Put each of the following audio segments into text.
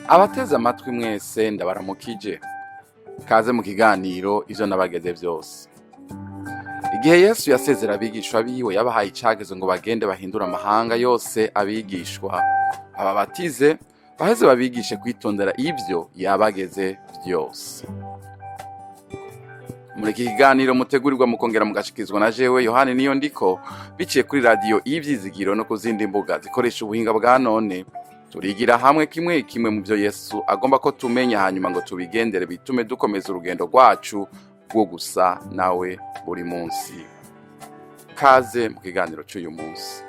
Abateze amatwi mwese, ndabaramukije. Kaze mu kiganiro Ivyo Nabageze Vyose. Igihe Yesu yasezera abigishwa biwe, yabahaye icagezo ngo bagende bahindure amahanga yose abigishwa, ababatize, baheze babigishe kwitondera ivyo yabageze vyose. Muri iki kiganiro mutegurirwa mukongera mugashikirizwa na jewe Yohani Niyo Ndiko, biciye kuri Radiyo Ivyizigiro no ku zindi mbuga zikoresha ubuhinga bwa none, turigira hamwe kimwe kimwe mu byo Yesu agomba ko tumenya, hanyuma ngo tubigendere, bitume dukomeza urugendo rwacu rwo gusa nawe buri munsi. Kaze mu kiganiro cy'uyu munsi.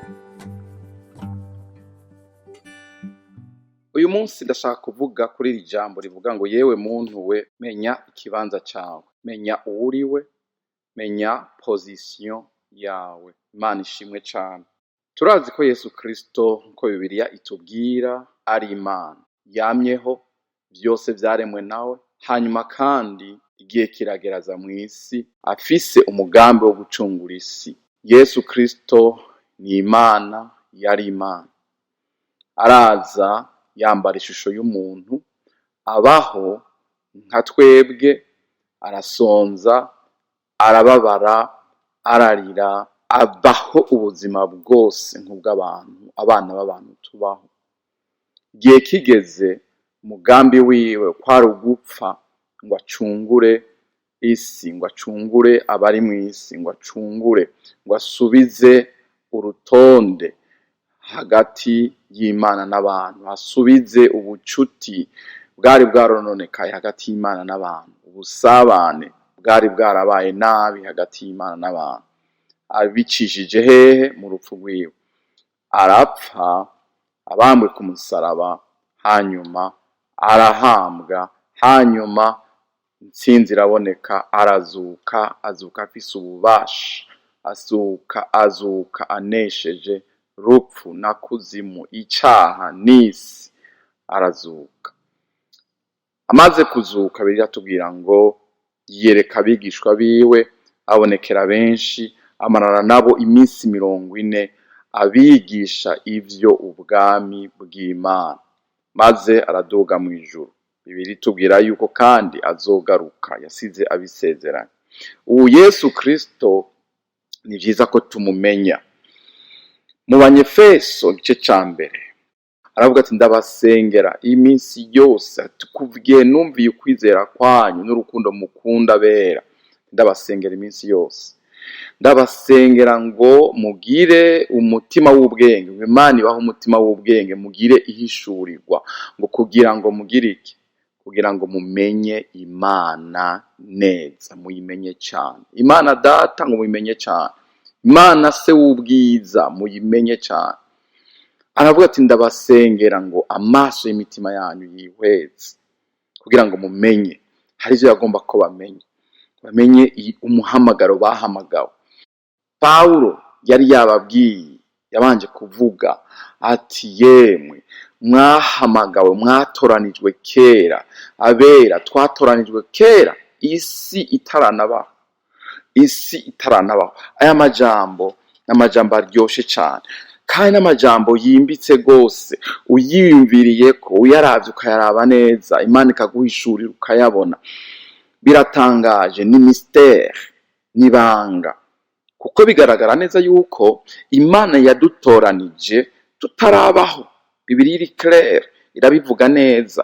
Uyu munsi ndashaka kuvuga kuri iri jambo rivuga ngo: "Yewe muntu we, menya ikibanza cawe, menya uwuriwe, menya position yawe." Imana ishimwe cane. Turazi ko Yesu Kristo, nkuko Bibiliya itubwira, ari Imana yamyeho, vyose vyaremwe nawe. Hanyuma kandi igihe kirageraza mw'isi afise umugambi wo gucungura isi. Yesu Kristo ni Imana, yari Imana, araza yambara ishusho y'umuntu, abaho nka twebwe, arasonza, arababara, ararira, abaho ubuzima bwose nk'ubw'abantu, abana b'abantu tubaho. Igihe kigeze, umugambi wiwe kwari ugupfa ngo acungure isi, ngo acungure abari mw'isi, ngo acungure, ngo asubize urutonde hagati y'Imana n'abantu, asubize ubucuti bwari bwarononekaye hagati y'Imana n'abantu, ubusabane bwari bwarabaye nabi hagati y'Imana n'abantu. Abicishije hehe? Mu rupfu rwiwe. Arapfa, abambwe ku musaraba, hanyuma arahambwa, hanyuma intsinzi iraboneka, arazuka, azuka afise ububasha, azuka anesheje rupfu na kuzimu, icaha n'isi, arazuka. Amaze kuzuka, biratubwira ngo yiyereka abigishwa biwe, abonekera benshi, amarana nabo iminsi 40, abigisha ivyo ubwami bw'Imana, maze araduga mw'ijuru. Bibiliya itubwira yuko kandi azogaruka, yasize abisezeranye. Ubu Yesu Kristo ni vyiza ko tumumenya. Mu Banyefeso igice ca mbere aravuga ati: "Ndabasengera iminsi yose," ati, "kuva igihe numviye ukwizera kwanyu n'urukundo mukunda bera, ndabasengera iminsi yose, ndabasengera ngo mugire umutima w'ubwenge, ngo Imana ibahe umutima w'ubwenge, mugire ihishurirwa, ngo kugira ngo mugire iki? Kugira ngo mumenye Imana neza, muyimenye cyane, Imana Data, ngo muyimenye cyane, Imana Se w'ubwiza, muyimenye cyane." Aravuga ati: "Ndabasengera ngo amaso y'imitima yanyu yihweze kugira ngo mumenye." Hari ivyo yagomba ko bamenye, bamenye umuhamagaro bahamagawe. Pawulo yari yababwiye, yabanje kuvuga ati: "Yemwe mwahamagawe, mwatoranijwe kera, abera, twatoranijwe kera isi itaranabaho, isi itaranabaho." Aya majambo ni amajambo aryoshe cane kandi n'amajambo yimbitse rwose. Uyiyumviriye ko uyaravye, ukayaraba neza, Imana ikaguhishurira ukayabona, biratangaje, ni mystère, n'ibanga, kuko bigaragara neza yuko Imana yadutoranije tutarabaho. Bibiliya iri claire, irabivuga neza: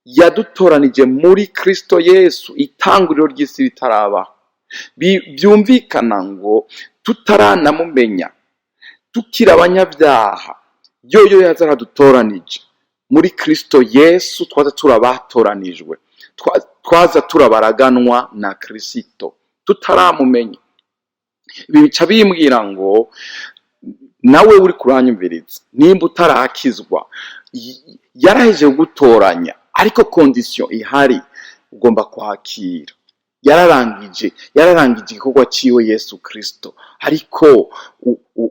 yadutoranije muri Kristo Yesu itanguriro ry'isi ritarabaho. Byumvikana ngo tutaranamumenya, tukiri abanyabyaha, yoyo yaza aradutoranije muri Kristo Yesu. Twaza turabatoranijwe, twaza turabaraganwa na Kristo tutaramumenya. Ibi bica bimbwira ngo nawe uri kuranyumviriza, nimba utarakizwa, yarahejeje kugutoranya, ariko condition ihari, ugomba kwakira. Yararangije igikorwa ciwe Yesu Kristo, ariko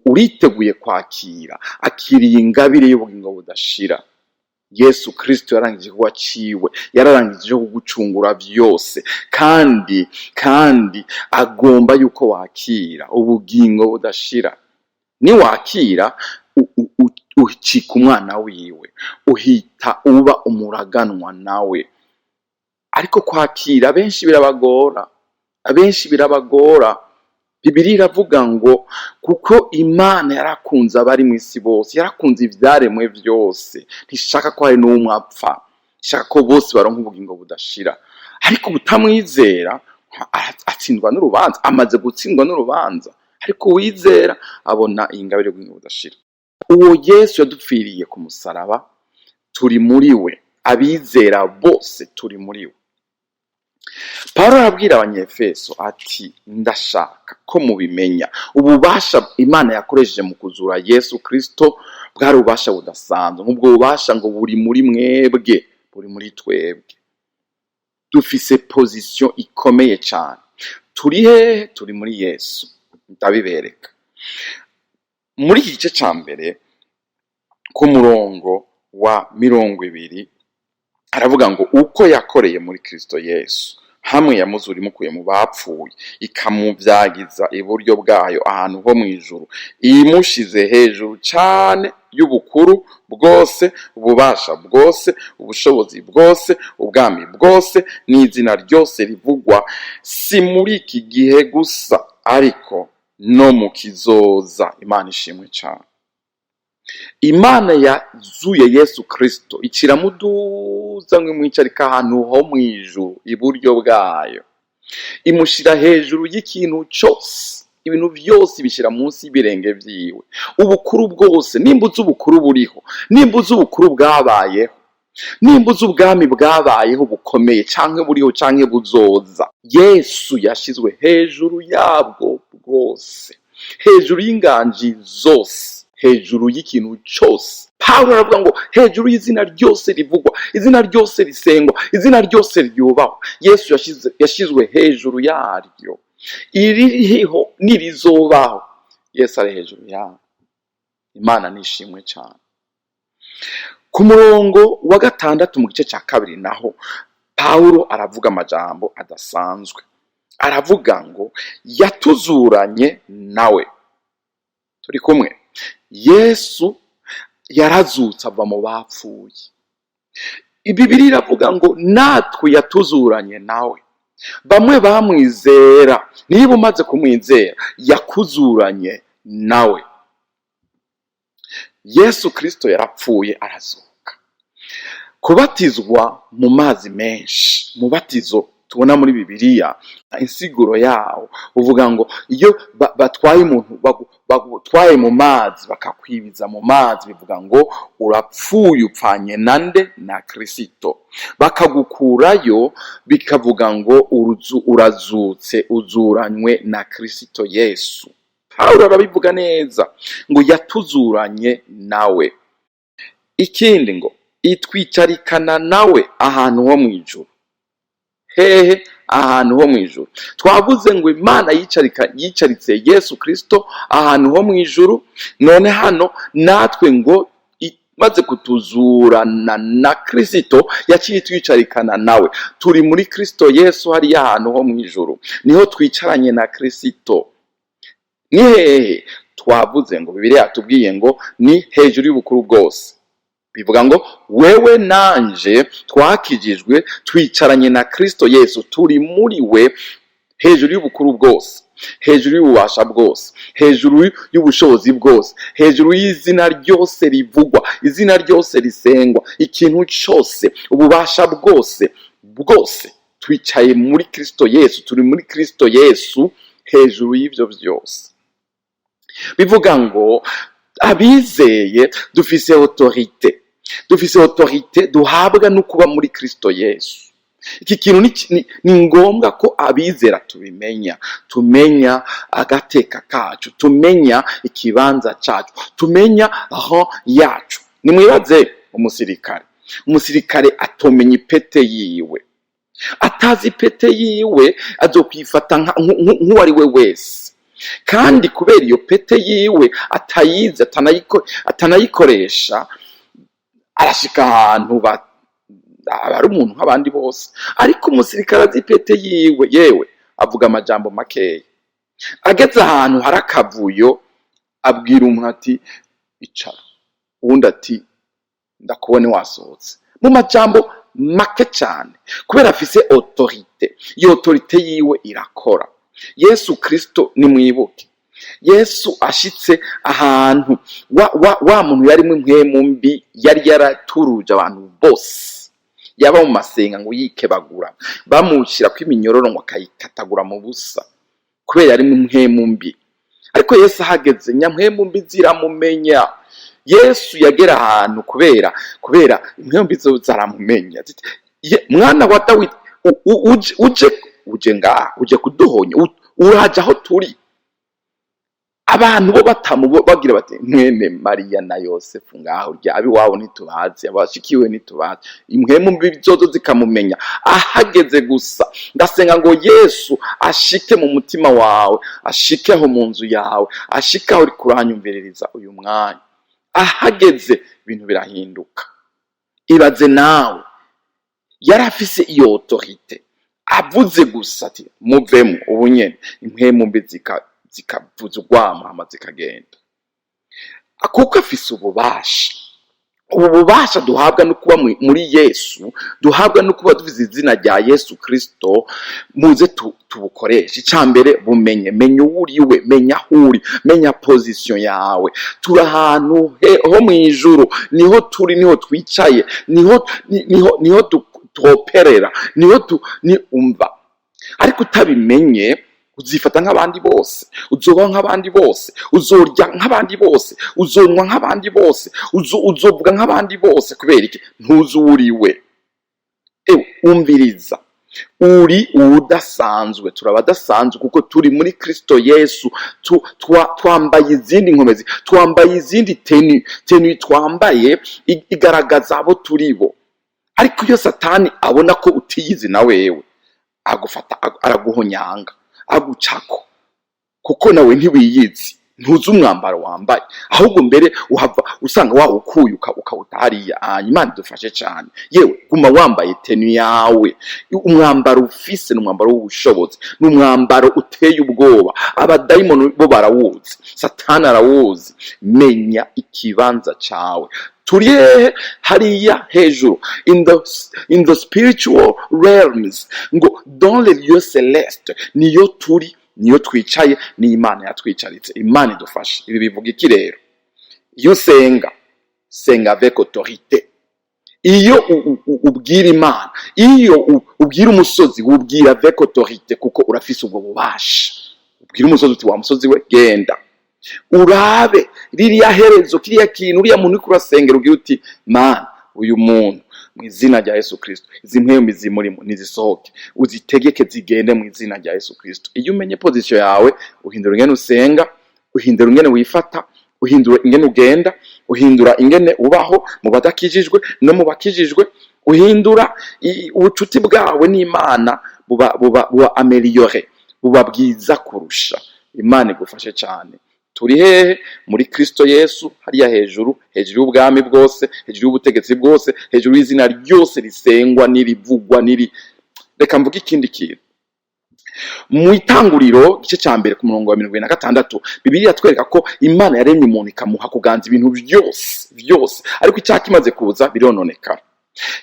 uriteguye kwakira? Akiriye ingabire y'ubugingo budashira. Yesu Kristo yarangije igikorwa ciwe, yararangije kugucungura vyose, kandi agomba yuko wakira ubugingo budashira. Niwakira Ucika umwana wiwe, uhita uba umuraganwa nawe. Ariko kwakira benshi birabagora, abenshi birabagora. Bibiliya iravuga ngo kuko Imana yarakunze abari mw'isi bose, yarakunze ivyaremwe vyose, ntishaka ko hari n'umwe apfa, ishaka ko bose baronka ubugingo budashira. Ariko utamwizera atsindwa n'urubanza, amaze gutsindwa n'urubanza. Ariko uwizera abona iyi ngabire y'ubugingo budashira. Uwo Yesu yadupfiriye ku musaraba, turi muri we, abizera bose turi muri we. Pawulo arabwira Abanyefeso ati: "Ndashaka ko mubimenya." Ububasha Imana yakoresheje mu kuzura Yesu Kristo bwari ububasha budasanzwe. Nk'ubwo bubasha ngo buri muri mwebwe, buri muri twebwe. Dufise position ikomeye cyane. Turi hehe? Turi muri Yesu. Ndabibereka muri iki gice ca mbere, ku murongo wa 20, aravuga ngo uko yakoreye muri Kristo Yesu, hamwe yamuzura imukuye mu bapfuye, ikamuvyagiza iburyo bwayo ahantu ho mw'ijuru, imushize hejuru cane y'ubukuru bwose, ububasha bwose, ubushobozi bwose, ubwami bwose n'izina ryose rivugwa, si muri iki gihe gusa, ariko no mu kizoza. Imana ishimwe cane. Imana yazuye Yesu Kristo, ikiramuduza ngo imwicarika ahantu ho mw'ijuru iburyo bwayo, imushira hejuru y'ikintu cose. Ibintu vyose ibishira munsi y'ibirenge vyiwe. Ubukuru bwose, nimba uzi ubukuru buriho, nimba uzi ubukuru bwabayeho, nimba uzi ubwami bwabayeho bukomeye, canke buriho, canke buzoza, Yesu yashizwe hejuru yabwo bwose, hejuru y'inganji zose, hejuru y'ikintu cose. Pawulo aravuga ngo hejuru y'izina ryose rivugwa, izina ryose risengwa, izina ryose ryubahwa, Yesu yashizwe hejuru yaryo. Iririho n'irizobaho, Yesu ari hejuru yayo. Imana nishimwe cyane. Ku murongo wa 6 mu gice cya 2 naho, Pawulo aravuga amajambo adasanzwe. Aravuga ngo yatuzuranye nawe. Turi kumwe. Yesu yarazutse ava mu bapfuye. Bibiliya iravuga ngo natwe yatuzuranye nawe. Bamwe bamwizera, niba umaze kumwizera, yakuzuranye nawe. Yesu Kristo yarapfuye, arazuka. Kubatizwa mu mazi menshi, mubatizo tubona muri Bibiliya, insiguro yawo uvuga ngo iyo batwaye umuntu, bagutwaye mu mazi, bakakwibiza mu mazi, bivuga ngo urapfuye, upfanye nande? Na Kristo. Bakagukurayo, bikavuga ngo urazutse, uzuranywe na Kristo Yesu. Pawulo arabivuga neza ngo yatuzuranye nawe. Ikindi ngo itwicarikana nawe ahantu ho mu ijuru. Hehe? Ahantu ho mu ijuru. Twavuze ngo Imana yicaritse Yesu Kristo ahantu ho mu ijuru. None hano natwe ngo imaze kutuzurana na Kristo, yaciye twicarikana nawe. Turi muri Kristo Yesu hariya ahantu ho mu ijuru, niho twicaranye na Kristo. Ni hehe? Twavuze ngo Bibiliya yatubwiye ngo ni hejuru y'ubukuru bwose. Bivuga ngo wewe nanje twakijijwe, twicaranye na Kristo Yesu, turi muri we, hejuru y'ubukuru bwose, hejuru y'ububasha bwose, hejuru y'ubushobozi bwose, hejuru y'izina ryose rivugwa, izina ryose risengwa, ikintu cyose, ububasha bwose bwose. Twicaye muri Kristo Yesu, turi muri Kristo Yesu hejuru y'ivyo vyose. Bivuga ngo abizeye dufise autorité, dufise autorité duhabwa no kuba muri Kristo Yesu. Iki kintu ni ngombwa ko abizera tubimenya, tumenya agateka kacu, tumenya ikibanza cacu, tumenya aho yacu. Nimwibaze umusirikare atomenya ipete yiwe, atazi ipete yiwe, azokwifata nk'uwo ari we wese. Kandi kubera iyo pete yiwe atayizi, atanayikoresha, arashika ahantu aba ari umuntu nk'abandi bose. Ariko umusirikare azi ipete yiwe, yewe avuga amajambo makeya. Ageze ahantu hari akavuyo, abwira umuntu ati: "Icara." Uwundi ati: "Ndakubone wasohotse." Mu majambo make cyane, kubera afise autorité, iyo autorité yiwe irakora. Yesu Kristo, nimwibuke Yesu ashitse ahantu wa muntu yarimwo impwemu mbi, yari yaraturuje abantu bose, yaba mu masenga ngo yikebagura, bamushyirako iminyororo ngo akayikatagura mu busa, kubera yarimwo impwemu mbi. Ariko Yesu ahageze, nyampwemu mbi ziramumenya. Yesu yagera ahantu, kubera impwemu mbi zo zaramumenya, ziti: "Mwana wa Dawidi, uje ngaha, uje kuduhonya, uraje aho turi." Abantu bo batamu bagira bati: "Mwene Mariya na Yosefu ngaho, rya iwabo ntitubazi, abashikiwe ntitubazi." Impwemu mbi zozo zikamumenya ahageze gusa. Ndasenga ngo Yesu ashike mu mutima wawe, ashike aho mu nzu yawe, ashike aho uri kuranyumviririza uyu mwanya. Ahageze ibintu birahinduka. Ibaze nawe, yari afise iyo autorité, avuze gusa ati: "Muvemo ubu nyene", impwemu mbi zikavuza urwamo, hama zikagenda, kuko afise ububasha. Ubu bubasha duhabwa no kuba muri Yesu, duhabwa no kuba dufise izina rya Yesu Kristo, muze tubukoreshe. Icya mbere, bumenye, menya uwo uriwe, menya aho uri, menya position yawe. Turi ahantu ho mu ijuru, niho turi, niho twicaye, niho twoperera, niho tu ni umva. Ariko utabimenye, uzifata nk'abandi bose, uzobaho nk'abandi bose, uzorya nk'abandi bose, uzonywa nk'abandi bose, uzovuga nk'abandi bose. Kubera iki? Ntuzi uwo uriwe. Ewe, umviriza, uri uwudasanzwe. Turaba adasanzwe kuko turi muri Kristo Yesu. Twambaye izindi nkomezi, twambaye izindi tenue. Tenue twambaye igaragaza abo turi bo. Ariko iyo Satani abona ko utiyizi, na wewe agufata, araguhonyanga, agucako, kuko nawe ntiwiyizi, ntuzi umwambaro wambaye. Ahubwo mbere uhava usanga wawukuye, ukawuta hariya. Hanyuma Imana idufashe cyane. Yewe, guma wambaye tenue yawe. Umwambaro ufise ni umwambaro w'ubushobozi, ni umwambaro uteye ubwoba. Abadayimoni bo barawuzi, Satani arawuzi. Menya ikibanza cawe. Turi hehe? Hariya hejuru, in the spiritual realms, ngo dans les lieux célestes, niyo turi, niyo twicaye, ni Imana yatwicaritse. Imana idufashe. Ibi bivuga iki rero? Iyo usenga, senga avec autorité. Iyo ubwira Imana, iyo ubwira umusozi, wubwira avec autorité, kuko urafise ubwo bubasha. Ubwira umusozi uti: "Wa musozi we, genda." Urabe ririya herezo, kiriya kintu, uriya muntu uriko urasengera, ugira uti: "Mana, uyu muntu, mu izina rya Yesu Kristo, izi mpwemu zimurimo nizisohoke, uzitegeke zigende mu izina rya Yesu Kristo." Iyo umenye position yawe, uhindura ingene usenga, uhindura ingene wifata, uhindura ingene ugenda, uhindura ingene ubaho mu badakijijwe no mu bakijijwe, uhindura ubucuti bwawe n'Imana buba amélioré, buba bwiza kurusha. Imana igufashe cyane. Turi hehe? Muri Kristo Yesu, hariya hejuru, hejuru y'ubwami bwose, hejuru y'ubutegetsi bwose, hejuru y'izina ryose risengwa n'irivugwa n'iri. Reka mvuge ikindi kintu. Mu Itanguriro, igice cya mbere, ku murongo wa 76, Bibiliya iratwereka ko Imana yaremye umuntu, ikamuha kuganza ibintu byose byose. Ariko icyaha kimaze kuza, birononekara.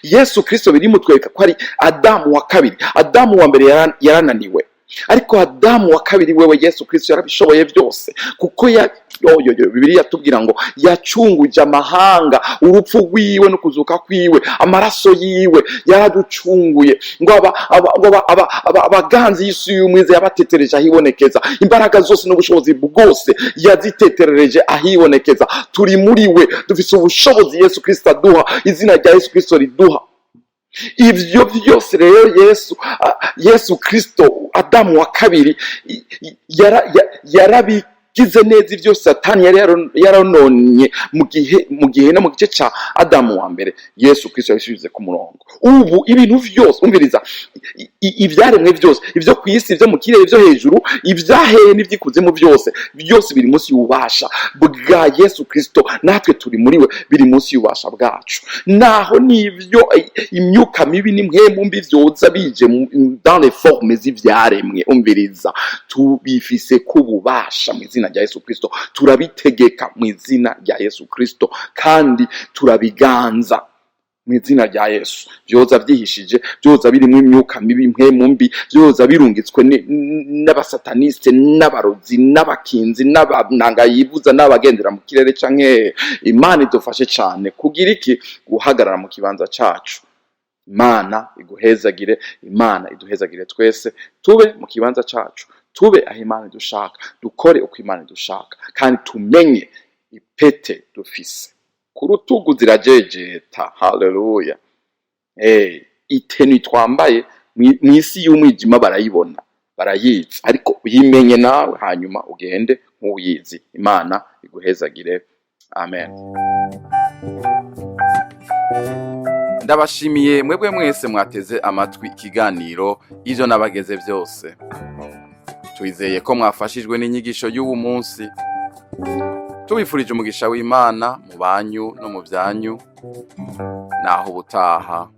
Yesu Kristo birimutwereka ko ari Adamu wa kabiri. Adamu wa mbere yarananiwe, ariko Adamu wa kabiri, wewe Yesu Kristo, yarabishoboye byose, kuko ya yo Bibiliya yatubwira ngo yacunguje amahanga urupfu rwiwe no kuzuka kwiwe. Amaraso yiwe yaraducunguye, ngo abaganzi y'isi y'umwiza yabatetereje ahibonekeza. Imbaraga zose n'ubushobozi bwose yaziteterereje ahibonekeza. Turi muri we, dufise ubushobozi Yesu Kristo aduha, izina rya Yesu Kristo riduha ivyo byose. Rero Yesu Kristo, Adamu wa kabiri, yarabigize neza ivyo Satani yari yarononye mu gihe no mu gice ca Adamu wa mbere. Yesu Kristo yabisubize ku murongo. Ubu ibintu vyose, umviriza, ivyaremwe byose, ivyo ku isi, ivyo mu kirere, ivyo hejuru, ivyaheye n'ivyikuzimu, byose byose biri munsi y'ububasha bwa Yesu Kristo. Natwe turi muri we, biri munsi y'ububasha bwacu. Naho n'ivyo imyuka mibi n'impwemu mbi vyoza bije dans les formes z'ivyaremwe, umviriza, tubifise k'ububasha mu izina. rya Yesu Kristo. Turabitegeka mu izina rya Yesu Kristo, kandi turabiganza mu izina rya Yesu. Vyoza vyihishije, vyoza birimwo imyuka mibi, impwemu mbi, vyoza birungitswe n'abasataniste, n'abarozi, n'abakinzi, n'abananga yibuza, n'abagendera mu kirere canke. Imana idufashe cane kugira iki? Guhagarara mu kibanza cacu. Imana iguhezagire, Imana iduhezagire twese. Tube mu kibanza cacu, tube aho Imana idushaka, dukore uko Imana idushaka, kandi tumenye ipete dufise ku rutugu zirajejeta. Haleluya! Iteni twambaye mw'isi y'umwijima barayibona, barayizi, ariko uyimenye nawe, hanyuma ugende nk'uyizi. Imana iguhezagire. Amen. Ndabashimiye mwebwe mwese mwateze amatwi ikiganiro Ivyo Nabageze Byose. Twizeye ko mwafashijwe n'inyigisho y'uwu munsi. Tubifurije umugisha w'Imana mu banyu no mu byanyu. Naho ubutaha.